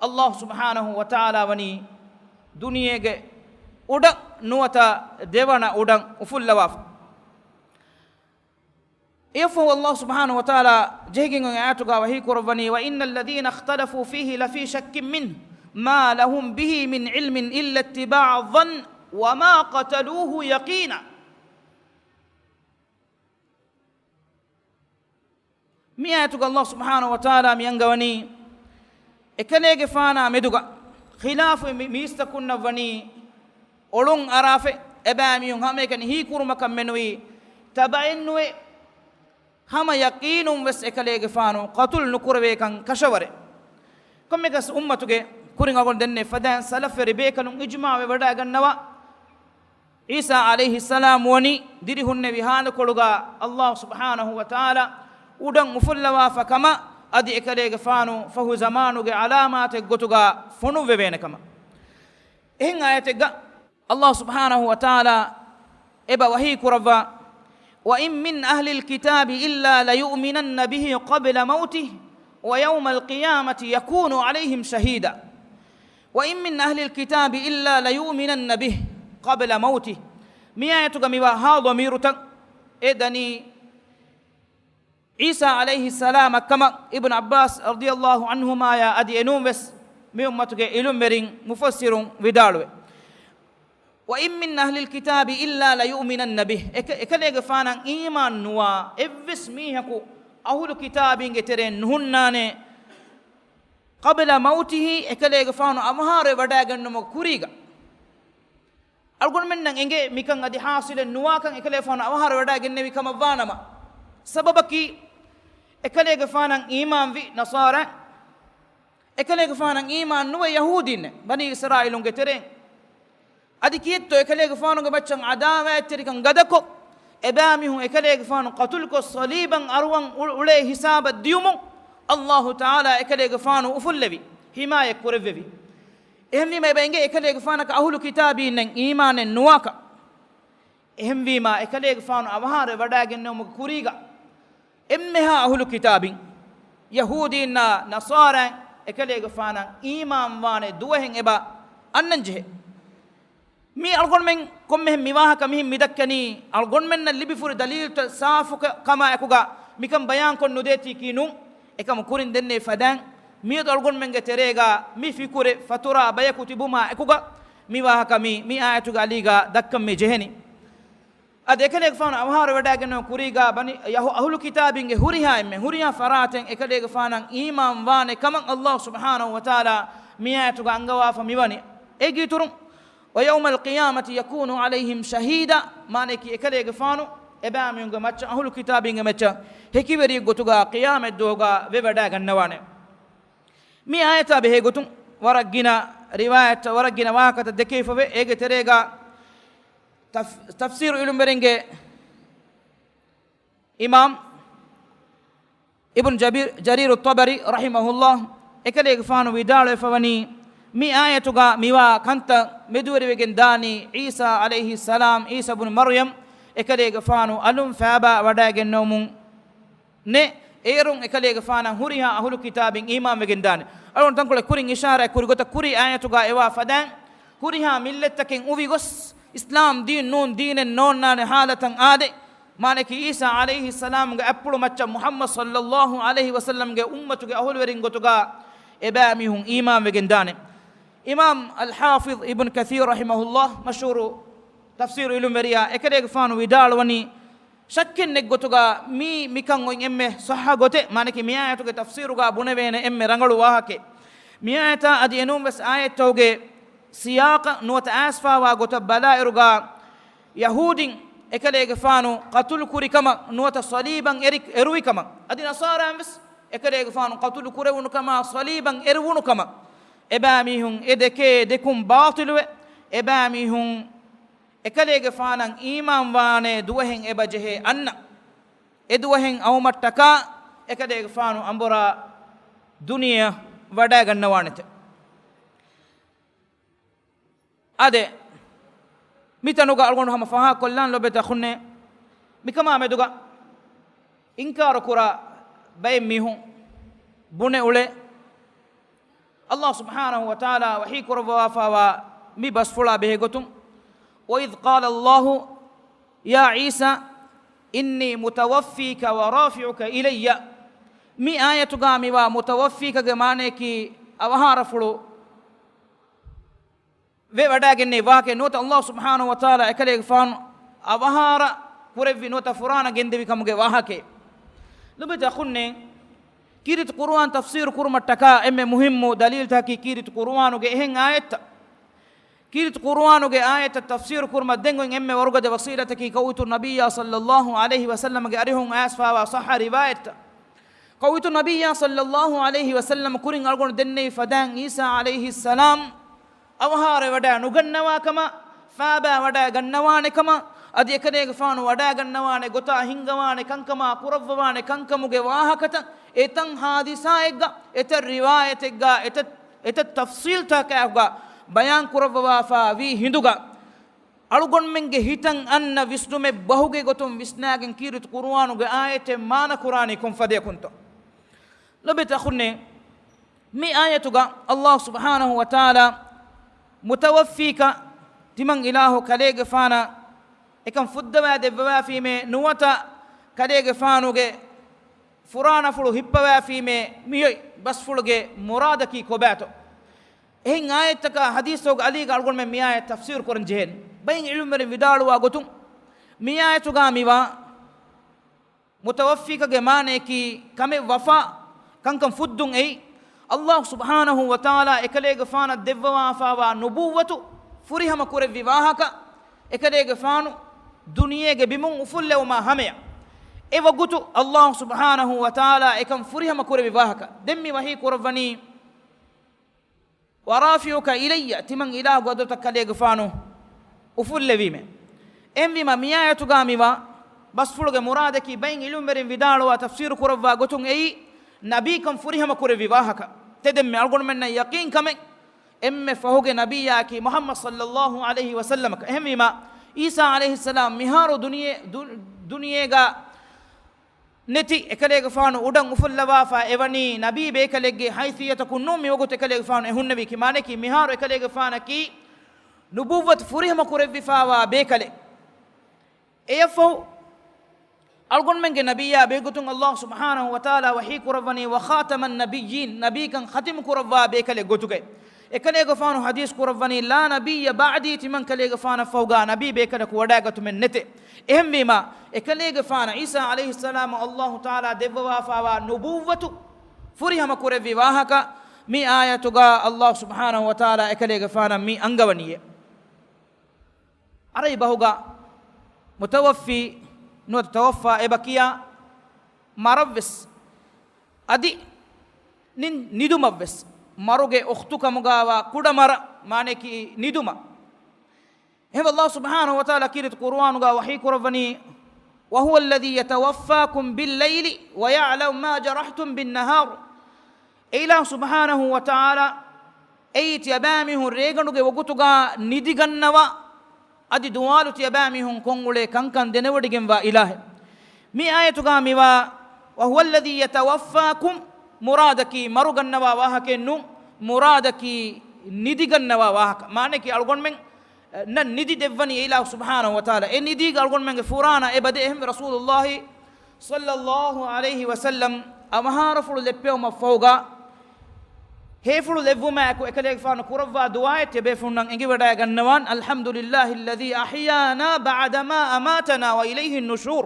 ﷲ ސުބްޙާނަހޫ ވަތަޢާލާ ވަނީ ދުނިޔޭގެ އުޑަށް ނުވަތަ ދެވަނަ އުޑަށް އުފުއްލަވާފަ. އެއަށްފަހު ﷲ ސުބްޙާނަހޫ ވަތަޢާލާ ޖެހިގެން އޮތް އާޔަތުގަ ވަޙީ ކުރައްވަނީ، وإن الذين اختلفوا فيه لفي شك منه ما لهم به من علم إلا اتباع الظن وما قتلوه يقينا. މި އާޔަތުގަ ﷲ ސުބްޙާނަހޫ ވަތަޢާލާ މި އަންގަވަނީ، އެކަލޭގެފާނާ މެދުގަ ޚިލާފު މި-، މީސްތަކުންނަށް ވަނީ އޮޅުން އަރާފަ، އެބައިމީހުން ހަމައެކަނި ހީކުރުމަކަށް މެނުވީ، ތަބައެއްނުވޭ، ހަމަ ޔަޤީނުން ވެސް އެކަލޭގެފާނު ޤަތުލު ނުކުރެވޭކަން ކަށަވަރެއް. ކޮންމެއަކަސް އުއްމަތުގެ ކުރިން އަޅުގަނޑު ދެންނެވި ފަދައިން ސަލަފްވެރި ބޭކަލުން އިޖްމާޢުވެވަޑައިގަންނަވާ، ޢީސާ ޢަލައިހިއްސަލާމް ވަނީ ދިރިހުންނެވި ޙާލުކޮޅުގަ ﷲ ސުބްޙާނަހޫ ވަތަޢާލާ އުޑަށް އުފުއްލަވާފަ ކަމަށް، އަދި އެކަލޭގެފާނު ފަހު ޒަމާނުގެ ޢަލާމާތެއް ގޮތުގަ ފޮނުއްވެވޭނެ ކަމަށް. އެހެން އާޔަތެއްގަ ﷲ ސުބްޙާނަހޫ ވަތަޢާލާ އެބަ ވަޙީ ކުރައްވާ، وإن من أهل الكتاب إلا ليؤمنن به قبل موته ويوم القيامة يكون عليهم شهيدا. وإن من أهل الكتاب إلا ليؤمنن به قبل موته. މި އާޔަތުގަ މިވާ ހާ ޟަމީރުތައް އެ ދަނީ ޢީސާ ޢަލައިހިއްސަލާމަށް ކަމަށް އިބްނު ޢައްބާސް ރަޟިޔަﷲ ޢަންހުމާޔާ އަދި އެނޫން ވެސް މި އުއްމަތުގެ ޢިލްމުވެރިން މުފައްސިރުން ވިދާޅުވެ، وإن من أهل الكتاب إلا ليؤمنن به. އެކަ-، އެކަލޭގެފާނަށް އީމާން ނުވާ އެއްވެސް މީހަކު އަހުލު ކިތާބީންގެ ތެރެއިން ނުހުންނާނެ، قبل موته، އެކަލޭގެފާނު އަވަހާރަވެވަޑައިގެންނުމުގެ ކުރީގަ. އަޅުގަނޑުމެންނަށް އެނގޭ މިކަން އަދި ޙާޞިލެއް ނުވާކަން، އެކަލޭގެފާނު އަވަހާރަވެވަޑައިގެންނެވި ކަމަށް ވާނަމަ، ސަބަބަކީ އެކަލޭގެފާނަށް އީމާންވި ނަޞާރާ، އެކަލޭގެފާނަށް އީމާން ނުވެ ޔަހޫދީންނެއް، ބަނީ އިސްރާއީލުންގެ ތެރެއިން. އަދި ކިއެއްތޯ އެކަލޭގެފާނުގެ މައްޗަށް ޢަދާވާތްތެރިކަން ގަދަކޮށް، އެބައިމީހުން އެކަލޭގެފާނު ޤަތުލުކޮށް، ޞަލީބަށް އަރުވަން އު-، އުޅޭ ހިސާބަށް ދިޔުމުން، ﷲ ތަޢާލާ އެކަލޭގެފާނު އުފުއްލެވި، ޙިމާޔަތް ކުރެއްވެވި. އެހެންވީމަ އެބަ އެނގޭ އެކަލޭގެފާނަކަށް އަހުލު ކިތާބީންނެއް އީމާނެއް ނުވާކަށް. އެހެންވީމާ، އެކަލޭގެފާނު އަވަހާރަވެވަޑައިގެންނެވުމުގެ ކުރީގަ އެންމެހާ އަހުލު ކިތާބިން، ޔަހޫދީންނާ ނަޞާރާއިން އެކަލޭގެފާނަށް އީމާންވާނެ ދުވަހެއް އެބަ އަންނަން ޖެހޭ. މީ އަޅުގަނޑުމެން ކޮންމެހެން މި ވާހަކަ މިހެން މި ދައްކަނީ، އަޅުގަނޑުމެންނަށް ލިބިފުރި ދަލީލުތައް ސާފު ކަ-، ކަމާ އެކުގަ މިކަން ބަޔާންކޮށް ނުދޭތީކީ ނޫން. އެކަމަކު ކުރިން ދެންނެވި ފަދައިން، މިއަދު އަޅުގަނޑުމެންގެ ތެރޭގަ މި ފިކުރެއް ފަތުރާ ބަޔަކު ތިބުމާ އެކުގަ މި ވާހަކަ މި، މި އާޔަތުގެ އަލީގަ ދައްކަން މި ޖެހެނީ. އަދި އެކަލޭގެފާނު އަވަހާރަވެވަޑައިގެންނެވުމުގެ ކުރީގަ ބަނީ ޔަހޫ-، އަހުލު ކިތާބީންގެ ހުރިހާ އެންމެ ހުރިހާ ފަރާތެއް އެކަލޭގެފާނަށް އީމާން ވާނެ ކަމަށް ﷲ ސުބްޙާނަހޫ ވަތަޢާލާ މި އާޔަތުގަ އަންގަވާފަ މިވަނީ. އޭގެ އިތުރުން، ويوم القيامة يكون عليهم شهيدا، މާނައަކީ އެކަލޭގެފާނު އެބައިމީހުންގެ މައްޗަށް، އަހުލު ކިތާބީންގެ މައްޗަށް ހެކިވެރިއެއް ގޮތުގަ ޤިޔާމަތްދުވަހުގަ ވެވަޑައިގަންނަވާނެ. މި އާޔަތާ ބެހޭ ގޮތުން ވަރަށް ގިނަ ރިވާޔަތްތައް، ވަރަށް ގިނަ ވާހަކަތައް ދެކެވިފަވޭ. އޭގެ ތެރޭގަ ތަފް-، ތަފްސީރު ޢިލްމުވެރިންގެ އިމާމް އިބްނު ޖަބީރު، ޖަރީރު ޠަބަރީ ރަޙިމަހުﷲ އެކަލޭގެފާނު ވިދާޅުވެފަވަނީ، މި އާޔަތުގަ މިވާ ކަންތައް މެދުވެރިވެގެން ދާނީ ޢީސާ ޢަލައިހިއްސަލާމް، ޢީސާ ބުނު މަރްޔަމް އެކަލޭގެފާނު އަލުން ފައިބާ ވަޑައިގެންނެވުމުން ނެ، އޭރުން އެކަލޭގެފާނަށް ހުރިހާ އަހުލު ކިތާބިން އީމާންވެގެން ދާނެ. އަޅުގަނޑު ތަންކޮޅެއް ކުރިން އިޝާރާތް ކުރި ގޮތަށް، ކުރީ އާޔަތުގަ އެވާ ފަދައިން ހުރިހާ މިއްލަތްތަކެއް އުވި ގޮސް، އިސްލާމް ދީން ނޫން ދީނެއް ނޯންނާނެ ހާލަތަށް އާދެ، މާނައަކީ ޢީސާ ޢަލައިހިއްސަލާމްގެ އަތްޕުޅު މައްޗަށް މުޙައްމަދު ޞައްލައްލާހު ޢަލައިހި ވަސައްލަމްގެ އުއްމަތުގެ އަހުލުވެރިން ގޮތުގަ އެބައިމީހުން އީމާންވެގެން ދާނެ. އިމާމް އަލްޙާފިޡް އިބްނު ކަޘީރު ރަޙިމަހުﷲ، މަޝްހޫރު ތަފްސީރު ޢިލްމުވެރިޔާ، އެކަލޭގެފާނު ވިދާޅުވަނީ، ޝައްކެއް ނެތް ގޮތުގަ މީ މިކަން އޮތް އެންމެ ޞައްޙަ ގޮތެއް، މާނައަކީ މި އާޔަތުގެ ތަފްސީރުގަ ބުނެވޭނެ އެންމެ ރަނގަޅު ވާހަކައެއް. މި އާޔަތާ އަދި އެނޫން ވެސް އާޔަތްތަކުގެ ސިޔާޤަށް ނުވަތަ އައިސްފައިވާ ގޮތަށް ބަލާއިރުގަ، ޔަހޫދީން އެކަލޭގެފާނު ޤަތުލު ކުރި ކަމަށް ނުވަތަ ޞަލީބަށް އެރި-، އެރުވި ކަމަށް، އަދި ނަޞާރާއިން ވެސް އެކަލޭގެފާނު ޤަތުލު ކުރެވުނު ކަމާ ޞަލީބަށް އެރުވުނު ކަމަށް، އެބައިމީހުން އެ ދެކޭ ދެކުން ބާޠިލުވެ، އެބައިމީހުން އެކަލޭގެފާނަށް އީމާންވާނޭ ދުވަހެއް އެބަޖެހޭ އަންނަ އެ ދުވަހެއް އައުމަށްޓަކާ، އެކަލޭގެފާނު އަނބުރާ ދުނިޔެއަށް ވަޑައިގަންނަވާނެތެ. އާދެ، މިތަނުގަ އަޅުގަނޑު ހަމަ ފާހަގަކޮށްލާން ލޮބެތި އަޚުންނޭ، މިކަމާ މެދުގަ އިންކާރުކުރާ ބައެއް މީހުން ބުނެ އުޅޭ، ﷲ ސުބްޙާނަހޫ ވަތަޢާލާ ވަޙީ ކުރައްވާފައިވާ މި ބަސްފުޅާ ބެހޭގޮތުން، وَإِذْ قَالَ اللَّهُ يَا عِيسَىٰ إِنِّي مُتَوَفِّيكَ وَرَافِعُكَ إِلَيَّ. މި އާޔަތުގަ މިވާ މުތަވައްފީކަގެ މާނަޔަކީ އަވަހާރަފުޅު ވެވަޑައިގެންނެވި ވާހަކައެއް ނުވަތަ، ﷲ ސުބްޙާނަހޫ ވަތަޢާލާ އެކަލޭގެފާނު އަވަހާރަ ކުރެއްވި ނުވަތަ ފުރާނަ ގެންދެވި ކަމުގެ ވާހަކައެއް. ލޮބެތި އަޚުންނޭ، ކީރިތި ޤުރުއާން ތަފްސީރު ކުރުމަށްޓަކާ އެންމެ މުހިއްމު ދަލީލްތަކަކީ ކީރިތި ޤުރުއާނުގެ އެހެން އާޔަތްތައް. ކީރިތި ޤުރުއާނުގެ އާޔަތްތައް ތަފްސީރު ކުރުމަށް ދެން އޮތް އެންމެ ވަރުގަދަ ވަސީލަތަކީ ކައުއިތުރު ނަބިއްޔާ ޞައްލައްލާހު ޢަލައިހި ވަސައްލަމަގެ އަރިހުން އައިސްފާވާ ޞައްޙަ ރިވާޔަތްތައް. ކައުއިތުރު ނަބިއްޔާ ޞައްލައްލާހު ޢަލައިހި ވަސައްލަމަ ކުރިން އަޅުގަނޑު ދެންނެވި ފަދައިން ޢީސާ ޢަލައިހިއްސަލާމް އަވަހާރަވެވަޑައި ނުގަންނަވާ ކަމަށް، ފާބާވަޑައި ގަންނަވާނެ ކަމަށް، އަދި އެކަލޭގެފާނު ވަޑައިގަންނަވާނެ ގޮތާ ހިންގަވާނެ ކަންކަމާ ކުރައްވަވާނެ ކަންކަމުގެ ވާހަކަތައް އެތައް ޙާދިސާއެއްގަ، އެތައް ރިވާޔަތެއްގަ، އެތައް، އެތައް ތަފްޞީލްތަކާއެކުގަ ބަޔާން ކުރައްވަވާފާ ވީ ހިނދުގަ، އަޅުގަނޑުމެންގެ ހިތަށް އަންނަ ވިސްނުމެއް ބަހުގެ ގޮތުން ވިސްނާގެން ކީރިތި ޤުރުއާނުގެ އާޔަތެއް މާނަ ކުރާނީ ކޮން ފަދަޔަކުންތޯ؟ ލޮބެތި އަޚުންނޭ، މި އާޔަތުގަ ﷲ ސުބްޙާނަހޫ ވަތަޢާލާ މުތަވައްފީކަ ތިމަން އިލާހު ކަލޭގެފާނަށް އެކަން ފުއްދަވާ ދެއްވަވާފީމޭ ނުވަތަ ކަލޭގެފާނުގެ ފުރާނަފުޅު ހިއްޕަވާފީމޭ މިއޮތް ބަސްފުޅުގެ މުރާދަކީ ކޮބާތޯ؟ އެހެން އާޔަތްތަކާ ޙަދީޘްތަކުގެ އަލީގަ އަޅުގަނޑުމެން މިއާޔަތް ތަފްސީރު ކުރަން ޖެހޭނެ. ބައެއް ޢިލްމުވެރިން ވިދާޅުވާ ގޮތުން، މިއާޔަތުގަ މިވާ މުތަވައްފީކަގެ މާނަޔަކީ ކަމެއް ވަފާ، ކަންކަން ފުއްދުން އެއީ. ﷲ ސުބްޙާނަހޫ ވަތަޢާލާ އެކަލޭގެފާނަށް ދެއްވަވާފާވާ ނުބުއްވަތު ފުރިހަމަ ކުރެއްވި ވާހަކަ، އެކަލޭގެފާނު ދުނިޔޭގެ ބިމުން އުފުއްލެވުމާ ހަމަޔަށް. އެ ވަގުތު ﷲ ސުބްޙާނަހޫ ވަތަޢާލާ އެކަން ފުރިހަމަ ކުރެއްވި ވާހަކަ. ދެން މި ވަޙީ ކުރައްވަނީ، وَرَافِعُكَ إِلَيَّ، ތިމަން އިލާހުގެ ޙަޟްރަތަށް ކަލޭގެފާނު އުފުއްލެވީމޭ. އެހެންވީމާ، މިއާޔަތުގަ މިވާ ބަސްފުޅުގެ މުރާދަކީ ބައެއް ޢިލްމުވެރިން ވިދާޅުވާ ތަފްސީރު ކުރައްވާ ގޮތުން އެއީ، ނަބީކަން ފުރިހަމަ ކުރެއްވި ވާހަކަ. ތެދެންމެ އަޅުގަނޑުމެންނަށް ޔަޤީން ކަމެއް، އެންމެ ފަހުގެ ނަބިއްޔާއަކީ މުޙައްމަދު ޞައްލައްލާހު ޢަލައިހި ވަސައްލަމަކަށް. އެހެންވީމާ، ޢީސާ ޢަލައިހިއްސަލާމް މިހާރު ދުނިޔެ-، ދު-، ދުނިޔޭގަ ނެތި އެކަލޭގެފާނު އުޑަށް އުފުއްލަވާފާ އެވަނީ ނަބީ ބޭކަލެއްގެ ޙައިޘިއްޔަތަކުން ނޫން. މިވަގުތު އެކަލޭގެފާނު އެ ހުންނެވީ ކި މާނައަކީ، މިހާރު އެކަލޭގެފާނަކީ ނުބުއްވަތު ފުރިހަމަ ކުރެއްވިފާވާ ބޭކަލެއް. އެޔަށްފަހު، އަޅުގަނޑުމެންގެ ނަބިއްޔާ ބެހޭގޮތުން ﷲ ސުބްޙާނަހޫ ވަތަޢާލާ ވަޙީ ކުރައްވަނީ، وَخَاتَمَ النَّبِيِّينَ، ނަބީކަން ޚަތިމު ކުރައްވާ ބޭކަލެއް ގޮތުގައި. އެކަލޭގެފާނު ޙަދީޘް ކުރައްވަނީ، لَا نَبِيَّ بَعْدِي، ތިމަން ކަލޭގެފާނަށް ފަހުގަ ނަބީ ބޭކަލަކު ވަޑައިގަތުމެއް ނެތޭ. އެހެންވީމާ، އެކަލޭގެފާނަށް ޢީސާ ޢަލައިހިއްސަލާމަށް ﷲ ތަޢާލާ ދެއްވަވާފާވާ ނުބުއްވަތު ފުރިހަމަ ކުރެއްވި ވާހަކަ، މި އާޔަތުގަ ﷲ ސުބްޙާނަހޫ ވަތަޢާލާ އެކަލޭގެފާނަށް މި އަންގަވަނީއޭ. ޢަރަބި ބަހުގަ މުތަވައްފީ ނުވަތަ ތަވައްފާ އެބަ ކިޔާ މަރަށްވެސް އަދި ނި-، ނިދުމަށްވެސް، މަރުގެ އުޚްތު ކަމުގައިވާ ކުޑަ މަރަށް، މާނައަކީ ނިދުމަށް. އެހެންވެ، ﷲ ސުބްޙާނަހޫ ވަތަޢާލާ ކީރިތި ޤުރުއާނުގަ ވަޙީ ކުރައްވަނީ، وَهُوَ الَّذِي يَتَوَفَّاكُم بِاللَّيْلِ وَيَعْلَمُ مَا جَرَحْتُم بِالنَّهَارِ. އެ އިލާހު ސުބްޙާނަހޫ ވަތަޢާލާ އެއީ ތިޔަބައިމީހުން ރޭގަނޑުގެ ވަގުތުގަ ނިދިގަންނަވާ، އަދި ދުވާލު ތިޔަބައިމީހުން ކޮށްއުޅޭ ކަންކަން ދެނެވޮޑިގެންވާ އިލާހެއް. މި އާޔަތުގަ މިވާ، وَهُوَ الَّذِي يَتَوَفَّاكُم، މުރާދަކީ މަރުގަންނަވާ ވާހަކައެއް ނޫން، މުރާދަކީ ނިދިގަންނަވާ ވާހަކަ. މާނައަކީ އަޅުގަނޑުމެން ނަށް ނިދި ދެއްވަނީ އެ އިލާހު ސުބްޙާނަހޫ ވަތަޢާލާ. އެ ނިދީގަ އަޅުގަނޑުމެންގެ ފުރާނަ އެބަދޭ. އެހެންވެ، ރަސޫލުﷲ ޞައްލައްލާހު ޢަލައިހި ވަސައްލަމް އަވަހާރަފުޅު ލެއްޕެވުމަށްފަހުގަ، ހޭފުޅު ލެއްވުމާއެކު އެކަލޭގެފާނު ކުރައްވާ ދުޢާއެއް ތިޔަބޭފުޅުންނަށް އެނގިވަޑައިގަންނަވާން، الحمد لله الذي أحيانا بعد ما أماتنا وإليه النشور.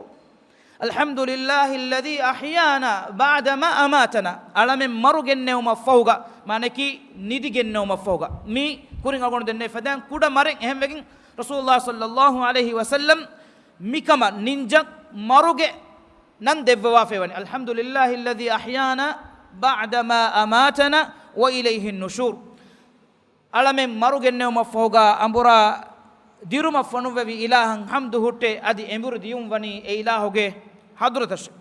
الحمد لله الذي أحيانا بعد ما أماتنا. އަޅަމެން މަރު ގެންނެވުމަށްފަހުގަ، މާނައަކީ ނިދި ގެންނެވުމަށްފަހުގަ. މީ ކުރިން އަޅުގަނޑު ދެންނެވި ފަދައިން ކުޑަ މަރެއް. އެހެންވެގެން ރަސޫލުﷲ ޞައްލައްލާހު ޢަލައިހި ވަސައްލަމް މިކަމަށް ނިންޖަ މަރުގެ ނަން ދެއްވަވާފައިވަނީ. الحمد لله الذي أحيانا بعد ما أماتنا وإليه النشور. އަޅަމެން މަރު ގެންނެވުމަށްފަހުގަ އަނބުރާ ދިރުމަށް ފޮނުއްވެވި އިލާހަށް ޙަމްދު ހުއްޓޭ، އަދި އެނބުރި ދިޔުން ވަނީ އެ އިލާހުގެ ޙަޟްރަތަށެ.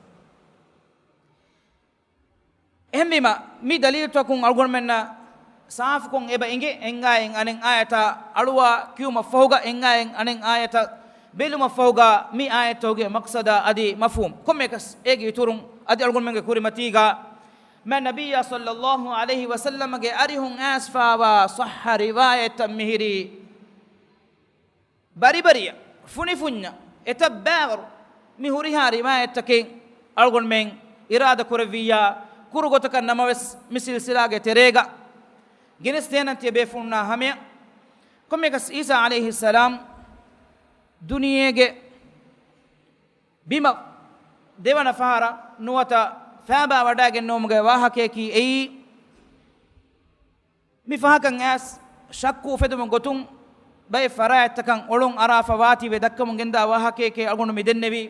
އެހެންވީމަ، މި ދަލީލުތަކުން އަޅުގަނޑުމެންނަށް ސާފުކޮށް އެބަ އިނގޭ، އެންގާއިން އަނެއް އާޔަތާ އަޅުވާ ކިޔުމަށްފަހުގަ، އެންގާއިން އަނެއް އާޔަތަށް ބެލުމަށްފަހުގަ، މި އާޔަތްތަކުގެ މަޤްޞަދާ އަދި މަފްހޫމް. ކޮންމެއަކަސް އޭގެ އިތުރުން އަދި އަޅުގަނޑުމެންގެ ކުރިމަތީގަ މާތް ނަބިއްޔާ ޞައްލައްލާހު ޢަލައިހި ވަސައްލަމަގެ އަރިހުން އައިސްފާވާ ޞައްޙަ ރިވާޔަތްތައް މިހިރީ، ބަރިބަރިއަށް، ފުނިފުންޏަށް، އެތައް ބައިވަރު މި ހުރިހާ ރިވާޔަތްތަކެއް އަޅުގަނޑުމެން އިރާދަ ކުރެއްވިއްޔާ، ކުރު ގޮތަކަށް ނަމަވެސް، މި ސިލްސިލާގެ ތެރޭގަ ގެނެސްދޭނަން ތިޔަބޭފުޅުންނާ ހަމަޔަށް. ކޮންމެއަކަސް ޢީސާ ޢަލައިހިއްސަލާމް ދުނިޔޭގެ ބިމަށް ދެވަނަ ފަހަރަށް ނުވަތަ ފާބާ ވަޑައިގެންނެވުމުގެ ވާހަކަޔަކީ އެއީ، މި ފަހަކަށް އައިސް ޝައްކު އުފެދުމުގެ ގޮތުން ބައެއް ފަރާތްތަކަށް އޮޅުން އަރާފަ ވާތީވެ ދައްކަމުން ގެންދާ ވާހަކައެކޭ އަޅުގަނޑު މި ދެންނެވީ.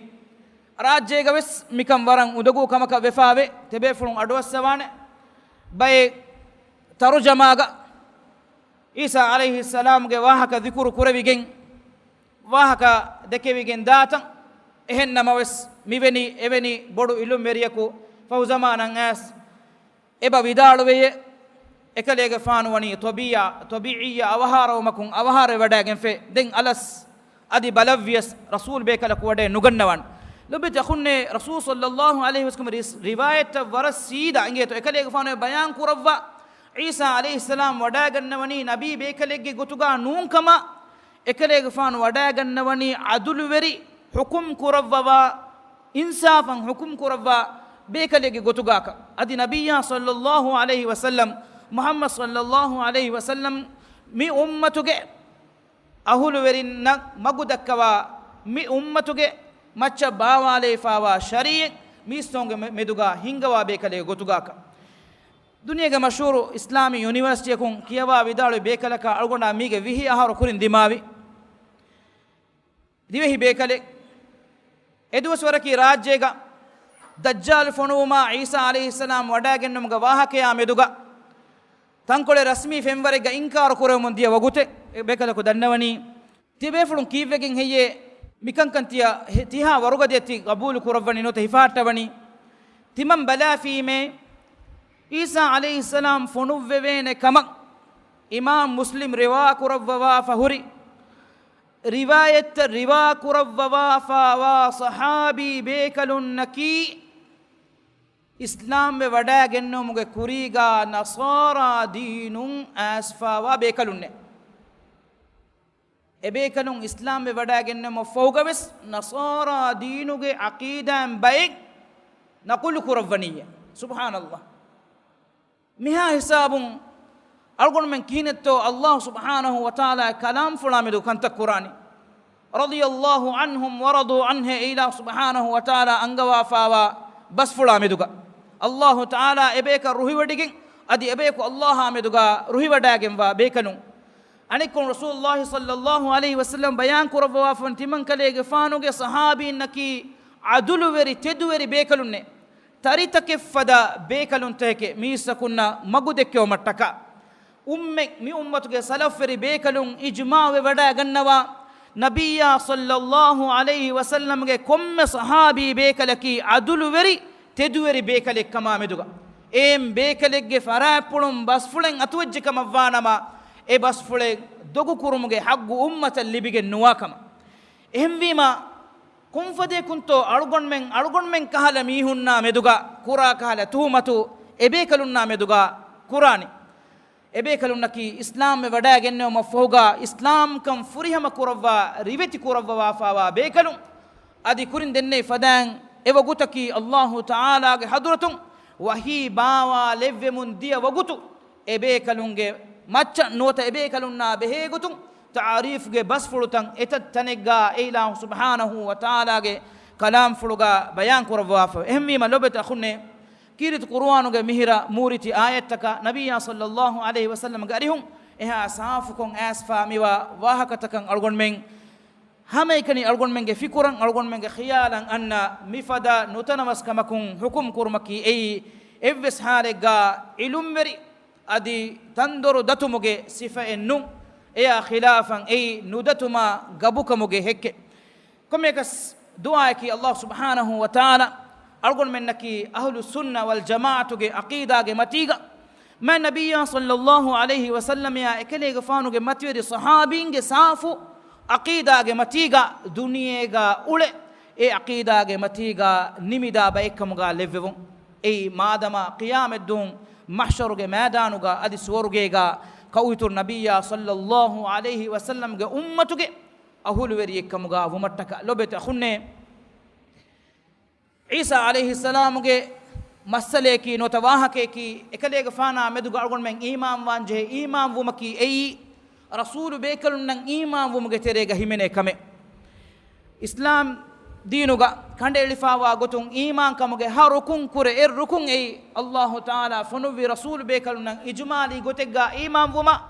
ރާއްޖޭގަ ވެސް މިކަން ވަރަށް އުނދަގޫ ކަމަކަށް ވެފާވޭ، ތިބޭފުޅުން އަޑުއައްސަވާނެ. ބައެއް ތަރުޖަމާގަ ޢީސާ ޢަލައިހިއްސަލާމްގެ ވާހަކަ ޛިކުރު ކުރެވިގެން، ވާހަކަ ދެކެވިގެން ދާތަން. އެހެން ނަމަވެސް، މިވެނި އެވެނި ބޮޑު އިލްމުވެރިޔަކު ފަހު ޒަމާނަށް އައިސް އެބަ ވިދާޅުވެޔޭ، އެކަލޭގެފާނު ވަނީ ޠަބީޢަ، ޠަބީޢީ އަވަހާރަވުމަކުން އަވަހާރަވެވަޑައިގެންފޭ. ދެން އަލަސް އަދި ބަލަށްވިޔަސް ރަސޫލް ބޭކަލަކު ވަޑައެއް ނުގަންނަވާނެ. ލޮބެތި އަޚުންނޭ، ރަސޫލް ޞައްލައްލާހު ޢަލައިހި ވަސައްލަމް ރިސް-، ރިވާޔަތްތައް ވަރަށް ސީދާ އިނގޭތޯ. އެކަލޭގެފާނު ބަޔާން ކުރައްވާ، ޢީސާ ޢަލައިހިއްސަލާމް ވަޑައިގަންނަވަނީ ނަބީ ބޭކަލެއްގެ ގޮތުގަ ނޫންކަމަށް، އެކަލޭގެފާނު ވަޑައިގަންނަވަނީ ޢަދުލުވެރި ޙުކުމް ކުރައްވަވާ، އިންސާފަށް ޙުކުމް ކުރައްވާ ބޭކަލެއްގެ ގޮތުގާކަށް. އަދި ނަބިއްޔާ ޞައްލައްލާހު ޢަލައިހި ވަސައްލަމް، މުޙައްމަދު ޞައްލައްލާހު ޢަލައިހި ވަސައްލަމް މި އުއްމަތުގެ އަހުލުވެރިންނަށް މަގު ދައްކަވާ، މި އުއްމަތުގެ މައްޗަށް ބާވާލައިފާވާ ޝަރީޢަތް މީސްތަކުންގެ މެ-، މެދުގާ ހިންގަވާ ބޭކަލެއްގެ ގޮތުގާކަށް. ދުނިޔޭގެ މަޝްހޫރު އިސްލާމީ ޔުނިވަރސިޓީއަކުން ކިޔަވާ ވިދާޅުވި ބޭކަލަކާ އަޅުގަނޑާ މީގެ ވިހި އަހަރު ކުރިން ދިމާވި ދިވެހި ބޭކަލެއް. އެދުވަސްވަރަކީ ރާއްޖޭގަ ދައްޖާލު ފޮނުވުމާ ޢީސާ ޢަލައިހިއްސަލާމް ވަޑައިގެންނުމުގެ ވާހަކަޔާ މެދުގަ ތަންކޮޅެއް ރަސްމީ ފެންވަރެއްގަ އިންކާރު ކުރެވެމުން ދިޔަ ވަގުތެއް. އެ ބޭކަލަކު ދަންނަވަނީ، ތިބޭފުޅުން ކީއްވެގެން ހެއްޔޭ މިކަންކަން ތިޔަ ހެ-، ތިހާ ވަރުގަދަޔަށް ތި ގަބޫލު ކުރައްވަނީ ނުވަތަ ހިފާއްޓަވަނީ؟ ތިމަން ބަލާފީމޭ، ޢީސާ ޢަލައިހިއްސަލާމް ފޮނުއްވެވޭނެ ކަމަށް އިމާމް މުސްލިމް ރިވާ ކުރައްވަވާފަ ހުރި ރިވާޔަތްތައް ރިވާ ކުރައްވަވާފާވާ ޞަޙާބީ ބޭކަލުންނަކީ، އިސްލާމްވެ ވަޑައިގެންނެވުމުގެ ކުރީގާ ނަޞާރާ ދީނުން އައިސްފާވާ ބޭކަލުންނޭ. އެބޭކަލުން އިސްލާމްވެ ވަޑައިގެންނެވުމަށް ފަހުގަވެސް ނަޞާރާ ދީނުގެ ޢަޤީދާއިން ބައެއް ނަޤުލު ކުރައްވަނީއޭ. ސުބްޙާނަﷲ. މިހާ ހިސާބުން އަޅުގަނޑުމެން ކިހިނެއްތޯ ﷲ ސުބްޙާނަހޫ ވަތަޢާލާ ކަލާމްފުޅާ މެދު ކަންތައް ކުރާނީ؟ رضي الله عنهم ورضوا عنه، އެ އިލާހު ސުބްޙާނަހޫ ވަތަޢާލާ އަންގަވާފާވާ ބަސްފުޅާ މެދުގަ، ﷲ ތަޢާލާ އެބޭކަށް ރުހިވޮޑިގެން، އަދި އެބޭކު ﷲ އާ މެދުގަ ރުހިވަޑައިގެންވާ ބޭކަލުން. އަނެއްކޮން ރަސޫލުﷲ ޞައްލައްލާހު ޢަލައިހި ވަސައްލަމް ބަޔާން ކުރައްވަވާފަން ތިމަން ކަލޭގެފާނުގެ ޞަޙާބީންނަކީ ޢަދުލުވެރި، ތެދުވެރި ބޭކަލުންނޭ. ތަރިތަކެއް ފަދަ ބޭކަލުންތަކެކޭ މީސްތަކުންނަށް މަގު ދެއްކެވުމަށްޓަކާ. އުއްމެ-، މި އުއްމަތުގެ ސަލަފްވެރި ބޭކަލުން އިޖްމާޢުވެ ވަޑައިގަންނަވާ، ނަބިއްޔާ ޞައްލައްލާހު ޢަލައިހި ވަސައްލަމްގެ ކޮންމެ ޞަޙާބީ ބޭކަލަކީ ޢަދުލުވެރި، ތެދުވެރި ބޭކަލެއްކަމާ މެދުގަ، އެއިން ބޭކަލެއްގެ ފަރާތްޕުޅުން ބަސްފުޅެއް އަތުވެއްޖެކަމަށްވާނަމަ، އެ ބަސްފުޅެއް ދޮގުކުރުމުގެ ޙައްޤު އުއްމަތަށް ލިބިގެން ނުވާކަމަށް. އެހެންވީމާ، ކޮންފަދައަކުންތޯ އަޅުގަނޑުމެން، އަޅުގަނޑުމެން ކަހަލަ މީހުންނާ މެދުގަ ކުރާ ކަހަލަ ތުހުމަތު އެބޭކަލުންނާ މެދުގަ ކުރާނީ؟ އެބޭކަލުންނަކީ އިސްލާމްވެ ވަޑައިގެންނެވުމަށްފަހުގަ އިސްލާމްކަން ފުރިހަމަ ކުރައްވާ، ރިވެތި ކުރައްވަވާފާވާ ބޭކަލުން. އަދި ކުރިން ދެންނެވި ފަދައިން އެވަގުތަކީ ﷲ ތަޢާލާގެ ޙަޟްރަތުން ވަޙީ ބާވާލެއްވެމުން ދިޔަ ވަގުތު، އެބޭކަލުންގެ މައްޗަށް ނުވަތަ އެބޭކަލުންނާ ބެހޭގޮތުން ތަޢުރީފްގެ ބަސްފުޅުތައް އެތައް ތަނެއްގާ އެއިލާހު ސުބްޙާނަހޫ ވަތަޢާލާގެ ކަލާމްފުޅުގާ ބަޔާން ކުރައްވާފަ. އެހެންވީމަ ލޮބެތި އަޚުންނޭ، ކީރިތި ޤުރުއާނުގެ މިހިރަ މޫރިތި އާޔަތްތަކާ ނަބިއްޔާ ޞައްލައްލާހު ޢަލައިހި ވަސައްލަމްގެ އަރިހުން އެހާ ސާފުކޮށް އައިސްފާ މިވާ ވާހަކަތަކަށް އަޅުގަނޑުމެން ހަމައެކަނި އަޅުގަނޑުމެންގެ ފިކުރަށް، އަޅުގަނޑުމެންގެ ޚިޔާލަށް އަންނަ މިފަދަ ނުތަނަވަސްކަމަކުން ޙުކުމް ކުރުމަކީ އެއީ، އެއްވެސް ޙާލެއްގަ ޢިލްމުވެރި އަދި ތަންދޮރު ދަތުމުގެ ސިފައެއް ނޫން. އެޔާ ޚިލާފަށް އެއީ ނުދަތުމާ ގަބުކަމުގެ ޙެއްކެއް. ކޮންމެއަކަސް ދުޢާއަކީ ﷲ ސުބްޙާނަހޫ ވަތަޢާލާ އަޅުގަނޑުމެންނަކީ އަހުލުއްސުންނަ ވަލްޖަމާޢަތުގެ ޢަޤީދާގެ މަތީގަ، މާތް ނަބިއްޔާ ޞައްލައްލާހު ޢަލައިހި ވަސައްލަމައާ އެކަލޭގެފާނުގެ މަތިވެރި ޞަޙާބީންގެ ސާފު ޢަޤީދާގެ މަތީގަ ދުނިޔޭގަ އުޅެ، އެ ޢަޤީދާގެ މަތީގަ ނިމިދާ ބައެއްކަމުގަ ލެއްވެވުން. އެއީ މާދަމާ ޤިޔާމަތްދުވުން މަޙްޝަރުގެ މައިދާނުގަ އަދި ސުވަރުގޭގަ ކައުއިތުރު ނަބިއްޔާ ޞައްލައްލާހު ޢަލައިހި ވަސައްލަމްގެ އުއްމަތުގެ އަހުލުވެރިއެއްކަމުގަ ވުމަށްޓަކާ. ލޮބުވެތި އަޚުންނޭ، ޢީސާ ޢަލައިހިއްސަލާމުގެ މައްސަލަޔަކީ ނުވަތަ ވާހަކަޔަކީ، އެކަލޭގެފާނާ މެދުގަ އަޅުގަނޑުމެން އީމާންވާންޖެހޭ އީމާންވުމަކީ އެއީ، ރަސޫލު ބޭކަލުންނަށް އީމާންވުމުގެ ތެރޭގަ ހިމެނޭ ކަމެއް. އިސްލާމް ދީނުގަ ކަނޑައެޅިފާވާ ގޮތުން އީމާންކަމުގެ ހަ ރުކުން ކުރެ އެއް ރުކުން އެއީ، ﷲ ތަޢާލާ ފޮނުއްވި ރަސޫލު ބޭކަލުންނަށް އިޖުމާލީ ގޮތެއްގަ އީމާންވުމަށް،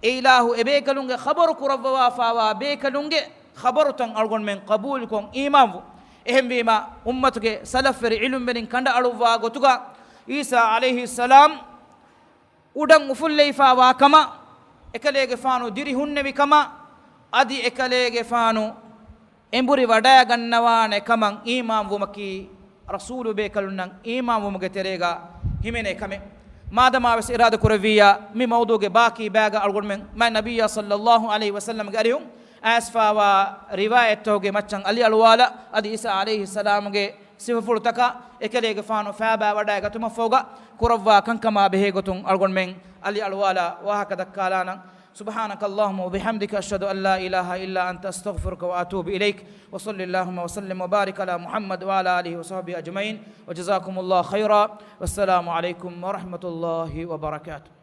އެ އިލާހު އެބޭކަލުންގެ ޚަބަރު ކުރައްވަވާފާވާ ބޭކަލުންގެ ޚަބަރުތައް އަޅުގަނޑުމެން ޤަބޫލުކޮށް އީމާންވުން. އެހެންވީމަ، އުއްމަތުގެ ސަލަފްވެރި ޢިލްމުވެރިން ކަނޑައަޅުއްވާ ގޮތުގަ، ޢީސާ ޢަލައިހިއްސަލާމް އުޑަށް އުފުއްލައިފާވާ ކަމަށް، އެކަލޭގެފާނު ދިރިހުންނެވި ކަމަށް، އަދި އެކަލޭގެފާނު އެނބުރި ވަޑައިގަންނަވާނެ ކަމަށް އީމާންވުމަކީ، ރަސޫލު ބޭކަލުންނަށް އީމާންވުމުގެ ތެރޭގަ ހިމެނޭ ކަމެއް. މާދަމާވެސް އިރާދަ ކުރެއްވިއްޔާ، މި މައުޟޫގެ ބާކީ ބައިގަ އަޅުގަނޑުމެން މާތް ނަބިއްޔާ ޞައްލައްލާހު ޢަލައިހި ވަސައްލަމްގެ އަރިހުން އައިސްފާވާ ރިވާޔަތްތަކުގެ މައްޗަށް އަލިއަޅުވާލާ، އަދި ޢީސާ ޢަލައިހިއްސަލާމުގެ ސިފަފުޅުތަކާ އެކަލޭގެފާނު ފައިބައިވަޑައިގަތުމަށްފަހުގަ ކުރައްވާ ކަންކަމާ ބެހޭ ގޮތުން އަޅުގަނޑުމެން އަލިއަޅުވާލާ ވާހަކަ ދައްކާލާނަން. سبحانك اللهم وبحمدك، أشهد أن لا إله إلا أنت، أستغفرك وأتوب إليك. وصل اللهم وسلم وبارك على محمد وعلى آله وصحبه أجمعين. وجزاكم الله خيرا. والسلام عليكم ورحمة الله وبركاته.